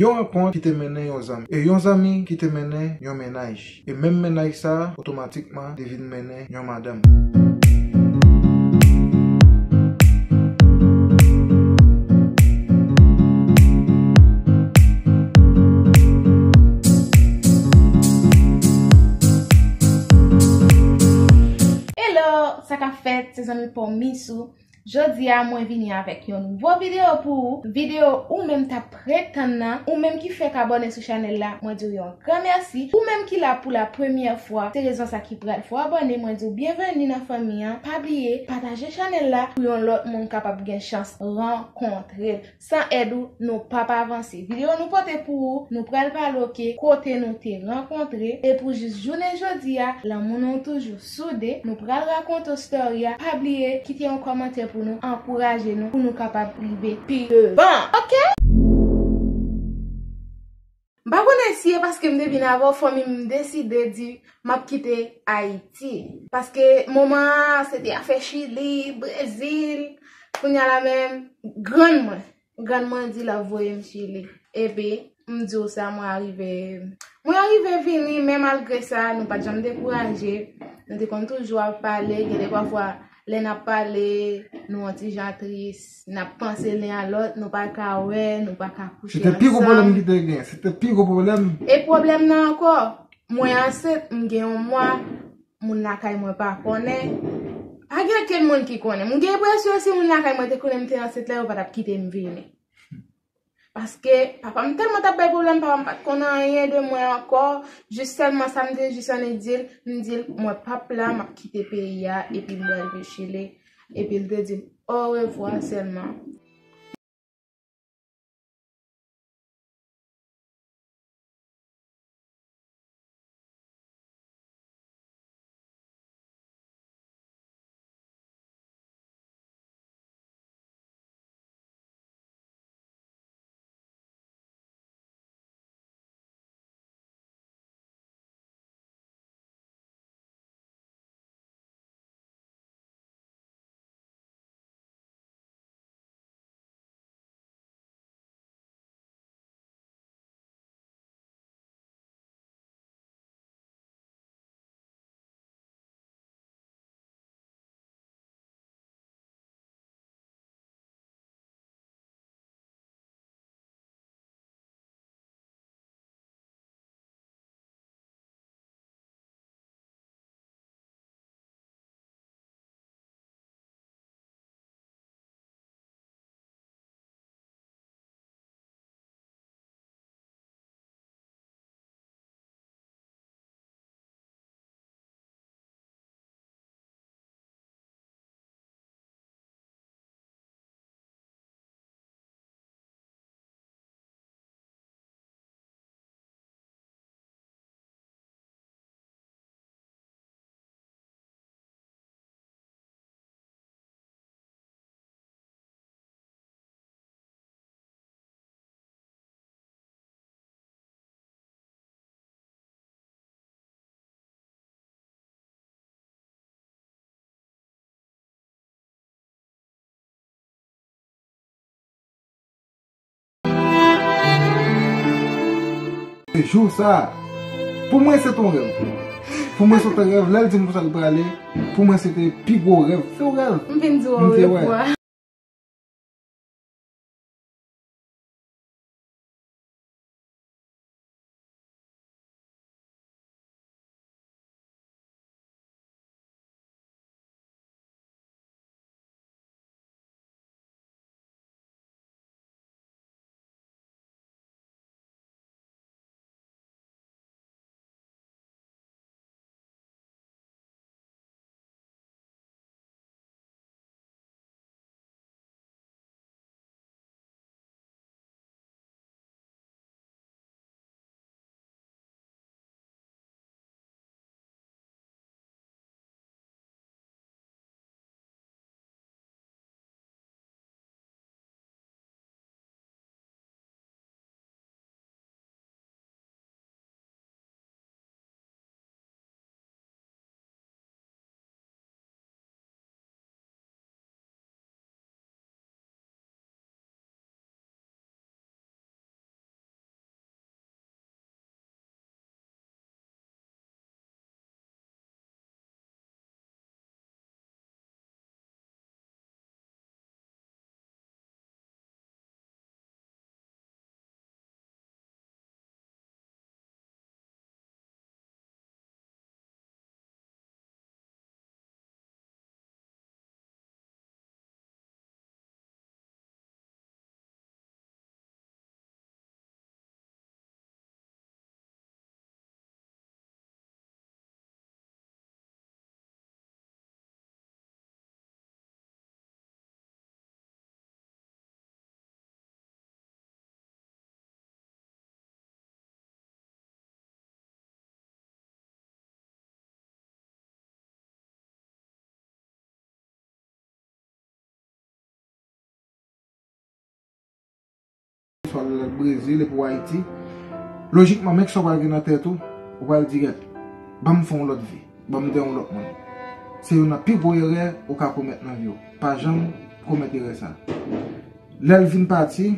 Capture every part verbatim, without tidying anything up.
Yon rankont ki te mennen yon zanmi. E yon zanmi ki te mennen yon mennaj. E menm mennaj sa a, otomatikman, li vin mennen yon madanm. Hello, sa k ap fèt, se zanmi pa w Misou. Jodi a, mwen vini avèk yon nouvo videyo pou ou. Videyo ou menm t ap ret tann nan. Ou menm ki fèk abòne sou chanèl la, mwen di w yon gran mèsi. Ou menm ki la pou la premyè fwa, se rezon sa ki pral fè w abòne, mwen di w byenveni nan fanmi an. Pa bliye, pataje chanèl la pou yon lòt moun kapab gen chans rankontre l. San èd ou, nou p ap avanse. Videyo nou pote pou ou, nou pral pale, oke, kote nou te rankontre. E pou jis jounen jodi a, lanmou nou toujou soude. Nou pral rakonte w story a. Pa bliye, kite yon kòmantè pou nou, ankouraje nou, pou nou kapab rive pi devan. Oke? M pa konnen si e paske m te vin avè w, fanmi m deside di m ap kite Ayiti. Paske moman an, se te afè Chili, Brezil. Kounye a la menm, grann mwen. Grann mwen di l ap voye m Chili. Epi, m di w sa, mwen arive, mwen arive vini, men malgre sa, nou pa t janm dekouraje. Nou te konn toujou ap pale, gen de pafwa, lè n ap pale, nou yon ti jan tris, n ap panse len a lòt, nou pa ka wè, nou pa ka kouche ansanm. Se te pi gwo pwoblèm ki te gen, se te pi gwo pwoblèm. E pwoblèm nan ankò, mwen ansent, m gen yon mwa, moun lakay mwen pa konnen. Pa gen okenn moun ki konnen. M gen enpresyon si moun lakay mwen te konnen m te ansent la, yo pa t ap kite m vini. Paske papa m tèlman t ap bay pwoblèm, papa m pa t konn anyen de mwen ankò. Jis sèlman sa m te jis annik di l, m di l, mwen p ap la, m ap kite peyi a, epi m pral viv Chili. Epi l te di m orevwa sèlman. Jou sa, pou mwen se te yon rèv. Pou mwen se te yon rèv. Lè l di m konsa l prale, pou mwen se te pi gwo rèv. Se yon rèv. M vin di w orevwa. Swa l al Brezil epi w Ayiti. Lojikman, men kisa w pral gen nan tèt ou, ou pral di, "Gèt, ban m fè yon lòt vi, ban m de yon lòt moun." Se youn nan pi gwo erè ou ka komèt nan vi w. Pa janm komèt erè sa. Lè l vin pati,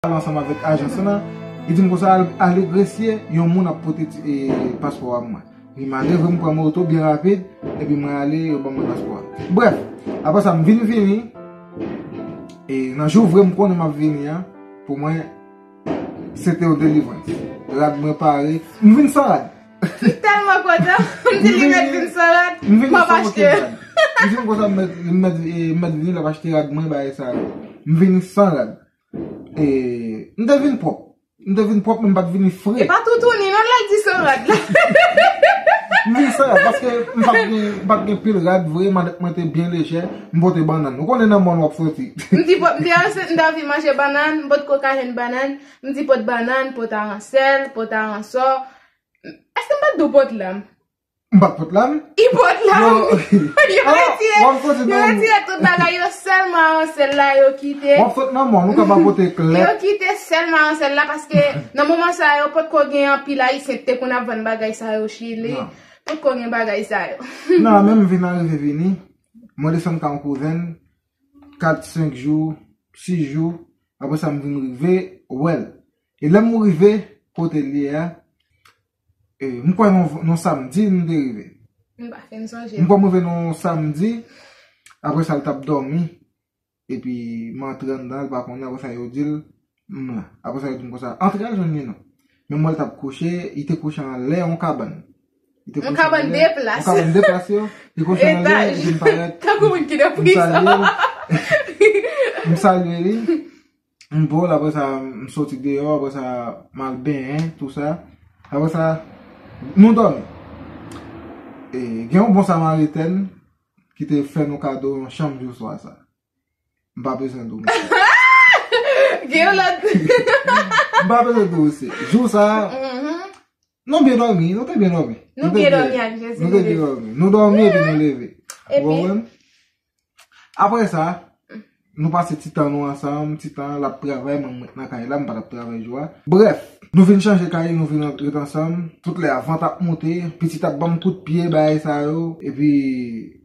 Pale ansanm avèk ajans lan, li di m konsa, al, al egresye, yon moun ap pote ti, e, paspò a pou mwen. Li m ale, vre m pran moto byen rapid, epi mwen ale, yo ban mwen paspò a. Brèf, apre sa, m vin vini, e nan jou vre m konnen m ap vini an, pou mwen, se te yon delivrans. Rad mwen pare, m vin san rad. M tèlman kontan, m di li mèt vin san rad, m ap achte. M di m konsa, m mèt, m mèt, e, m mèt vini, l ap achte rad mwen, bagay sa yo. M vini san rad. E, m te vin pwòp. M te vin pwòp, men m pa t vini fre. E pa toutouni, non, l al di san rad la. M vin san rad, paske m pa t gen, m pa t gen pil rad vre, malèt mwen te byen lejè, m pote bannann. Ou konnen nan mòn w ap soti. M di, pot, m te ansent, m te anvi manje bannann, m pot kokayen bannann, m di pot bannann, pot aransèl, pot aransò. Èske m pa t di w pot lam? M pa t pot lam. I pot lam. Yo, Yo ah, retire, w ap soti yo nan retire tout bagay yo, sèlman sèl la yo kite. W ap sot nan mò, nou ka pa pote klè. Yo kite sèlman sèl la paske nan moman sa yo potko gen anpil Ayisyen ki te konn ap vann bagay sa yo Chili. Non. Potko gen bagay sa yo. Nan, menm vin arive vini. Mwen desann ka yon kouzen, kat, senk jou, sis jou. Apre sa, m vin rive, wè l. E lè m rive, kote l ye a, e, m kwè non, non samdi, m te rive. M pa fin sonje. M kwè m rive non samdi, apre sa, l t ap dòmi. Epi, m antre anndan, l pa konnen, apre sa, yo di l, m la. Apre sa, yo di m konsa, antre al jwenn li non. Men m wè l t ap kouche, li te kouche anlè yon kabann. Li te Yon kouche kabann anlè- de plas. Yon kabann de plas yo. Li kouche anlè, Etaj. epi m parèt. Tankou moun ki nan M salye prizon. Li. M salye li. M bo l, apre sa, m soti deyò, apre sa, m al benyen, tou sa. Apre sa, nou dòmi. E, gen yon bon samariten ki te fè nou kado yon chanm jou swa sa. M pa bezwen di w, mesye. Gen yon lòt. M pa bezwen di w, mesye. Jou sa, Mhm. nou byen dòmi, nou te byen dòmi. Nou te byen dòmi ak Jezi, Nou nou te byen leve. dòmi. Nou dòmi epi nou leve. Epi? Ou konprann? Apre sa, nou pase ti tan nou ansanm, ti tan l ap travay, mwen m ret nan kay la, m pa t ap travay jou a. Brèf, nou vin chanje kay, nou vin ret ansanm, tout lè a van t ap monte, pitit ap ban m kout pye, bagay sa yo, epi